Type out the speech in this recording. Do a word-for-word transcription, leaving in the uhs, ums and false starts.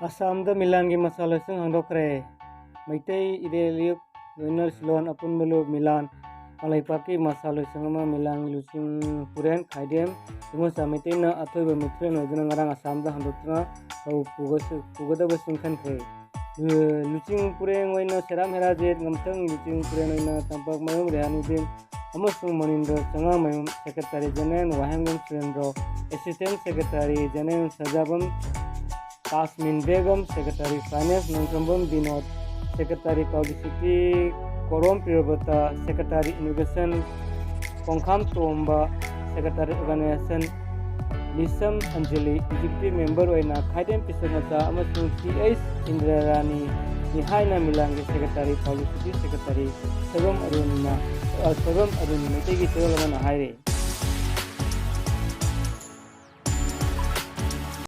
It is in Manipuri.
ꯑꯁꯥꯝꯗ ꯃꯤꯂꯥꯟꯒꯤ ꯃꯁꯥ ꯂꯣꯏꯁꯪ ꯍꯥꯡꯗꯣꯛꯈ꯭ꯔꯦ꯫ ꯃꯩꯇꯩ, ꯏꯔꯦꯂꯤꯌꯨꯞ, ꯂꯣꯏꯅꯔ ꯁꯤꯂꯣꯟ, ꯑꯄꯨꯟꯕ ꯂꯨꯞ ꯃꯤꯂꯥꯟ, ꯀꯪꯂꯩꯄꯥꯛꯀꯤ ꯃꯁꯥ ꯂꯣꯏꯁꯪ ꯑꯃ ꯃꯤꯂꯥꯟꯒꯤ ꯂꯨꯆꯤꯡ ꯄꯨꯔꯦꯟ ꯈꯥꯏꯗꯦꯝ ꯏꯃꯣꯆꯥ ꯃꯩꯇꯩꯅ ꯑꯊꯣꯏꯕ ꯃꯤꯊꯨꯔꯦꯟ ꯑꯣꯏꯗꯨꯅ ꯉꯔꯥꯡ ꯑꯁꯥꯝꯗ ꯍꯥꯡꯗꯣꯛꯇꯨꯅ ꯊꯧ ꯄꯨꯒꯁꯨ-, ꯄꯨꯒꯗꯕꯁꯤꯡ ꯈꯟꯈ꯭ꯔꯦ꯫ ꯂꯨ-, ꯂꯨꯆꯤꯡ ꯄꯨꯔꯦꯟ ꯑꯣꯏꯅ ꯁꯦꯔꯥꯝ ꯍꯦꯔꯥꯖꯦꯠ, ꯉꯝꯊꯪ ꯂꯨꯆꯤꯡ ꯄꯨꯔꯦꯟ ꯑꯣꯏꯅ ꯇꯝꯄꯥꯛ ꯃꯌꯨꯝ ꯔꯦꯍꯥꯅꯨꯗꯤꯟ ꯑꯃꯁꯨꯡ ꯃꯅꯤꯟꯗ꯭ꯔ ꯆꯉꯥꯃꯌꯨꯝ, secretary general Wahengbam Surendro, assistant secretary general Sajabam Tasmin Begum, secretary finance Nongthombam Binod, secretary publicity Korom Priyabrata, secretary ꯏꯅꯣꯒ꯭ꯔꯦꯁꯟ Khongkham Tomba, secretary organisation Lisham Anjali, executive member ꯑꯣꯏꯅ ꯈꯥꯏꯗꯦꯝ ꯄꯤꯁꯛꯃꯆꯥ ꯑꯃꯁꯨꯡ ꯇꯤ ꯑꯩꯆ ꯏꯟꯗ꯭ꯔꯥꯔꯥꯅꯤ ꯅꯤꯍꯥꯏꯅ ꯃꯤꯂꯥꯟꯒꯤ ꯁꯦꯀ꯭ꯔꯦꯇꯔꯤ ꯄꯕ꯭ꯂꯤꯁꯤꯇꯤ ꯁꯦꯀ꯭ꯔꯦꯇꯔꯤ ꯁꯣꯏꯕꯝ ꯑꯔꯨꯟꯅ, ꯑ, ꯁꯣꯏꯕꯝ ꯑꯔꯨꯟ ꯃꯩꯇꯩꯒꯤ ꯆꯦꯔꯣꯜ ꯑꯃꯅ ꯍꯥꯏꯔꯤ꯫